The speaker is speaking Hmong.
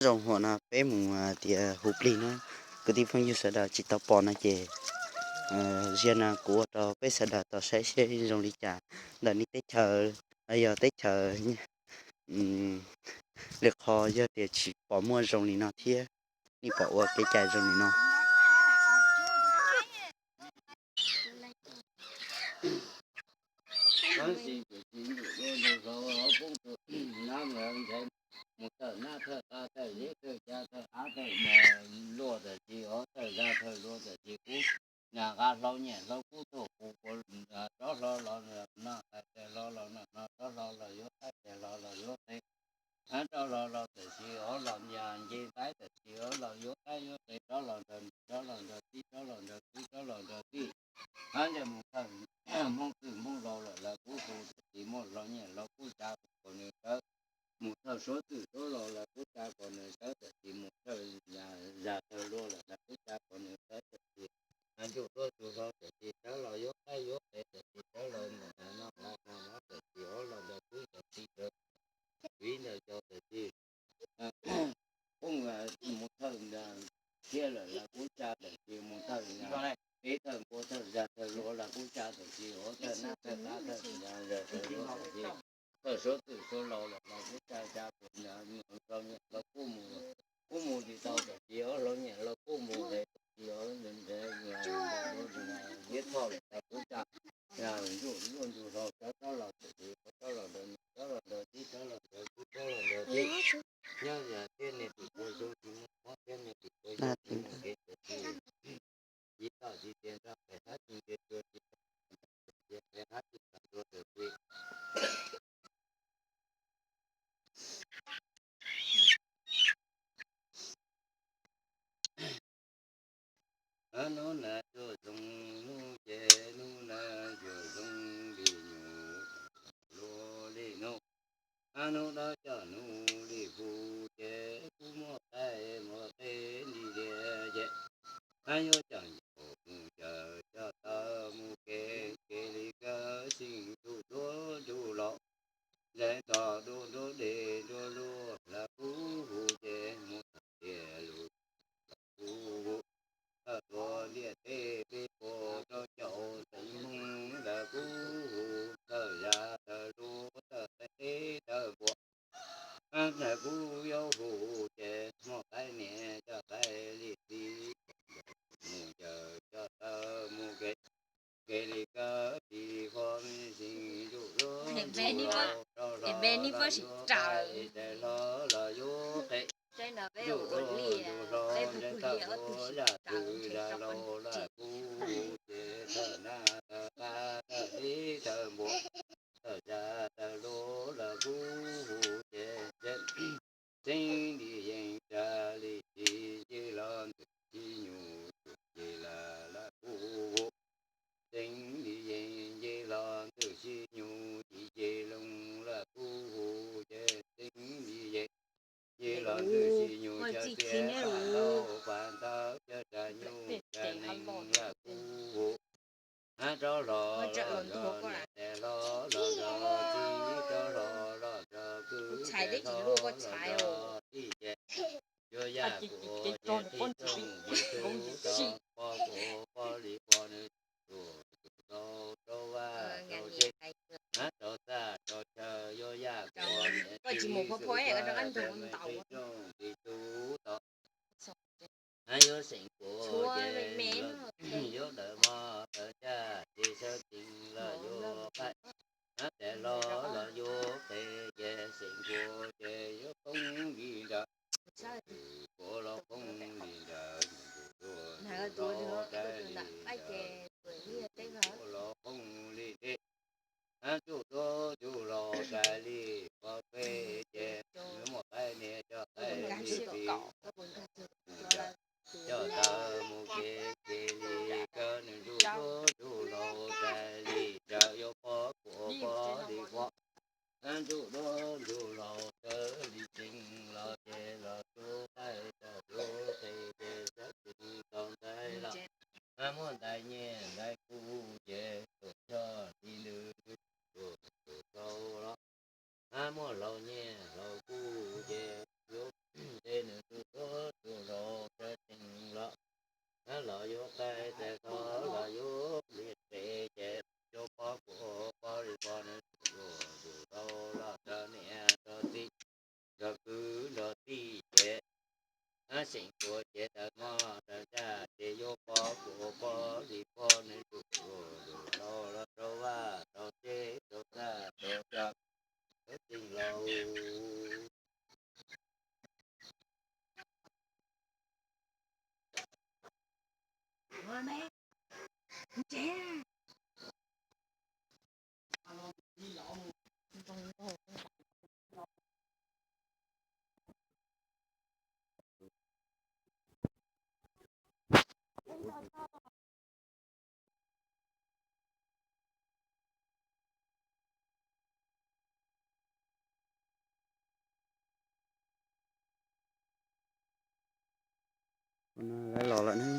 Zoo huam no peb mus tias hu plig na, kwv tij phooj ywg sawv daws tsis tau pom no ces ziag no kuv ua rau peb sawv daws tau saib seb zoo li cas ntawm nej teb chaws, yog teb chaws li qho yog tias tsis pom muaj zoo li no thiab, nej pom ua kev cai zoo li no. Mus thawj nab thawj qab thawj zeb thawj xya thawj qab thawj luaj tawm txi, ob thawj zaj thawj luaj tawm txi kub, nqa hlau nyiam hlau kub tuaj hu rov hlo los no, hlo los no, rov hlo los yuav qaib, hlo los yuav qe, rov hlo los tawm txi, ob los nce ntaib tawm txi, ob los yuav qaib yuav qe, rov los nrog, rov los nrog txib, rov los nrog txib, rov los nrog txib. Hab ntawd mus thawj Hmoob twm Hmoob laus lawm lawv kuj hu tawm txi, muaj hlau nyiam hlau kub tsa kom nws sawv. Mus thawj Suav twm Suav laus lawv kuj tsa kom nws sawv tawm txi, mus thawj zaj thawj luaj lawm lawv kuj tsa kom nws sawv tawm txi. Ntsuj duab ntsuj hlau tawm txi, sawv los yuav qaib yuav qe tawm txi, sawv los mus no no no tawm txi, ob los nrog txib tawm txi, viv nrog cov tawm txi. Mus thawj thiab lawm lawv kuj tsa tawm txi, mus thawj peb thawj npua thawj zaj thawj luaj lawv kuj tsa tawm txi, ob thawj nab thawj qab thawj zaj thawj luaj tawm txi. Thawj Suav twm Suav laus lawm lawv kuj tsa tsa kom nws sawv, hlau nyiam hlau kub mus, kub mus tsis tau tawm txi, ob hlau nyiam hlau kub mus tawm txi, ob nrog nrog Viab Thoj lawm lawv kuj tsa ntsuj duab ntsuj hlau sawv rov los tawm txi, rov los nrog, rov los nrog txib, rov los nrog txib, rov los nrog txib. Nyob yog thiab nej tus pua zoo tsis muaj mob thiab nej tus pua zoo tsis muaj kev txawv txi, tsis toj tsis tias nrog pem hab tsis tias tuag tsis tau, tias pem hab tsis tau tuag txawm txi. Hnub na cuaj xyoo hnub ces hnub na cuaj xyoo li nyuam luaj li hnub. Hnub no coj hnub li kuv ces kuv muaj qaib muaj qe li tiag ces yuav coj ncaws mus caws coj taw mus kev, kev li kawg xeeb ntsuj duab ntsuj laus, nres tog duab nruab dej nruab luag lawv kuj hu ces mus tiag lus kuj hu. Thawj tuav ntiaj teb peb puas rau caum xeem Hmoob lawv kuj hu, thawj zaj thawj luag thawj qe thawj npua, lawv kuj yuav hu ces muaj qaib niam coj qaib li txiv, mus caws coj taw mus kev, kev li kawg tsis pom xeeb ntsuj duab ntsuj laus, rau hlo los yuav qaib, rais hlo los yuav qe, ntsuj duab ntsuj hlau nres tawm npua zaj twg zaj laus lawv kuj hu ces thawj nab thawj qab thawj zeb thawj npua, thawj zaj thawj luag lawv kuj hu ces xeeb li yeej tsa li tsis nce los ntws tsis nyuj tus ces lawv lawv kuj hu. Xeeb li yeej nce los ntws tsis nyuj tis ces loo lawv kuj hu ces xeeb li yeej nce los ntws tsis nyuj chaw tias pam ntau pam ntau chaw tsa nyuj tsa nees lawv kuj hu. Hab rov hlo los nrog niam tais hlo los nrog txiv, rov hlo los nrog kwv tais hlo los nrog tij ces yuav yaj kuv ces qhib rooj li tub tau, pov kuv pov li pov nws, tus tus rau rau vaj rau tsev, hab rau txaj rau chaw yuav yaj kuv niam txiv xwb, qhib rooj li tub tau. Hab yuav xeem kuv ces yuav dawm mov dawm caj ces sawv tsees los yuav qaib, hab tais hlo los yuav qe ces xeem kuv ces yuav poob li nrawm, kuv los poob li nrawm, tus tus los rais li nrawm, kuv los poob li dej. Hab ntsuj duab ntsuj hlau rais li pov peg ces nws muaj qaib niam coj qaib li txiv, coj taw mus kev, kev li kawg nws ntsuj duab ntsuj hlau rais li nrawm, yuav pov kuv pov li pov. Hab ntsuj duab ntsuj hlau sawv li tsees los ces los yuav qaib los yuav qe ces sawv tsees tau ntais los, hab muaj ntais nyiaj ntais kub ces tuam choj li ntws, tuam tuam tau los, hab muaj hlau nyiaj hlau kub ces yuav qe nws seem tuav cev tawv mog tawv ncaj ces yuav pov kuv ua pov li pov nws tus tus laus los rau vaj rau teb rau tag rau tag rau tij laug. Lawv los lawm ne.